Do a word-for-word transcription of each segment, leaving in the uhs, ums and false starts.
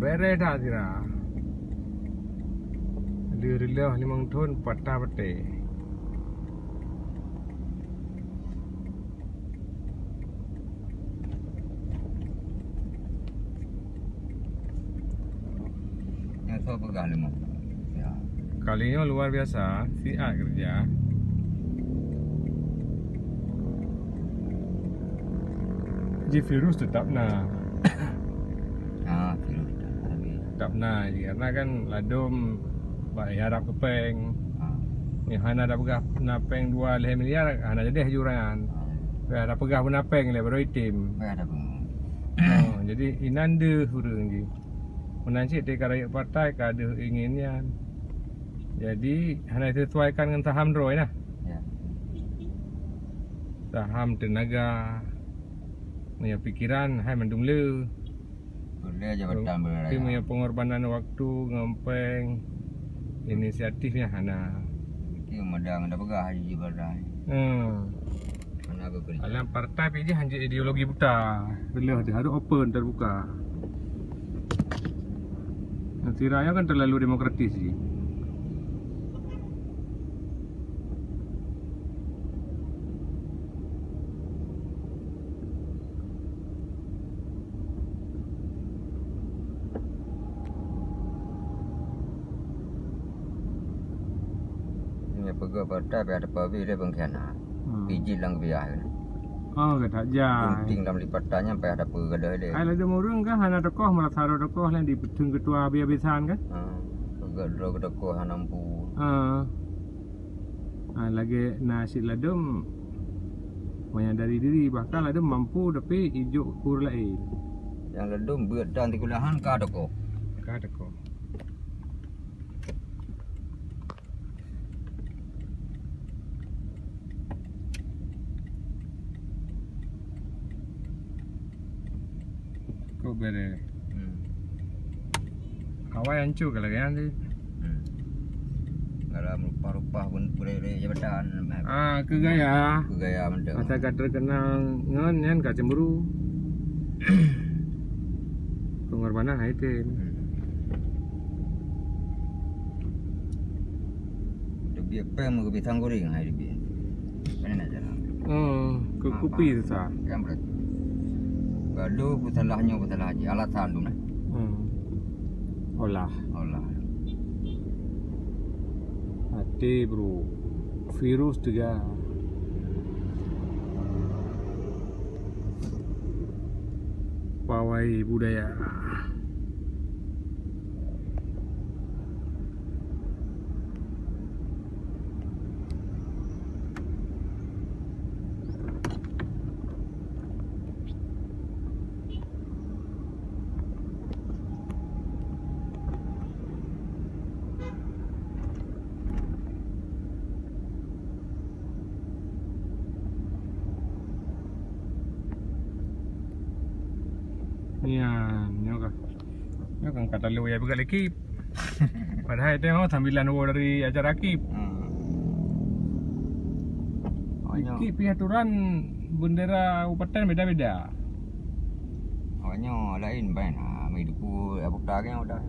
Bereh that sira. Lheuh reulôh limong thon patah patéh. Nyang soe peugah limong? Ya. Kali nyoe luar biasa, siat kerja. Ji virus tetap na. Ah, virus tetap na. Tetap na ji, karena kan ladom bak harab keu péng. Ah. Nyang hana ada peugah na péng dua lhèe miliar, hana jadi jurangan. Ah. Tapi ada peugah beuna péng lé baru item. Ada peugah. Oh, jadi inan deuh ureueng ji. Meunan cit teuka rayeuk partai ka deuh ingin nyan. Jadi hana disesuaikan ngon saham droe nah. Ya. Saham tenaga, meunyoe pikiran hai mandum le. Boleh jabatan boleh. Tapi meunyoe pengorbanan waktu ngon péng, inisiatifnya hana. Mungkin madang ada peugah haji jabatan. Hmm. Hana bekerja. Dalam partai pih jih hanjeuet ideologi buta. Lheuh harus open, terbuka. Sira nyoe kan terlalu demokratis ji. Nyoe peugah partai payah tapeubi lé pengkhianat. Hmm. Pijit lam geubiyah. Oh, ka that jai. Gunting lam lipatan nyan payah tapeugadôh lé. Ai ladôm ureueng kan hana tokoh, meurasa droe tokoh lé dipeuteung keutua habis-habisan kan? Ha, peugah droe tokoh hana mampu. Ha. Ha, lagèe na cit ladôm menyadari diri, bahkan ladôm mampu tapi ijok kur laén. Nyang ladôm beuet dan tikulahan ka tokoh. Ka tokoh. Kok bere. Hmm. Awai hancur kalau kan tu. Hmm. Dalam rupah-rupah pun boleh jabatan. Ah, ke gaya. Ke gaya mantap. Masa ka terkenal ngon nyan ka cemburu. Pengorbanan hai tem. Hmm. Leubeh pem ke pisang goreng hai leubeh. Mana nak jalan? Oh, ke kopi tu sah. Kan berat. Gaduh pun salah nyoe pun salah je. Alasan tu nah. Hmm. Olah. Olah. Hati bro. Virus tu ga. Pawai budaya. Nyan, nyoe ka. Nyoe kan ka talo ya buka lagi. Padahai tengok sambilan wo dari acara akib. Hmm. Oh, nyoe. Akib pih aturan bendera kabupaten beda-beda. Oh, nyoe lain bain. Ha, mai duku ya buka ke udah.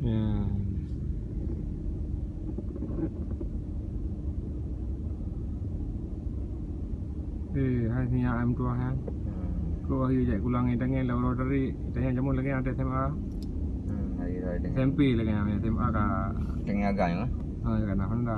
Ya. Eh, hai sinyal M dua kan. Hmm. Kau akhir jak pulang ni tangan lah orang tadi. Tanya jamu lagi ada S M A. Hmm, hari hari dengan S M P lagi yang S M A ka tengah agak ya. Ha, kan Honda.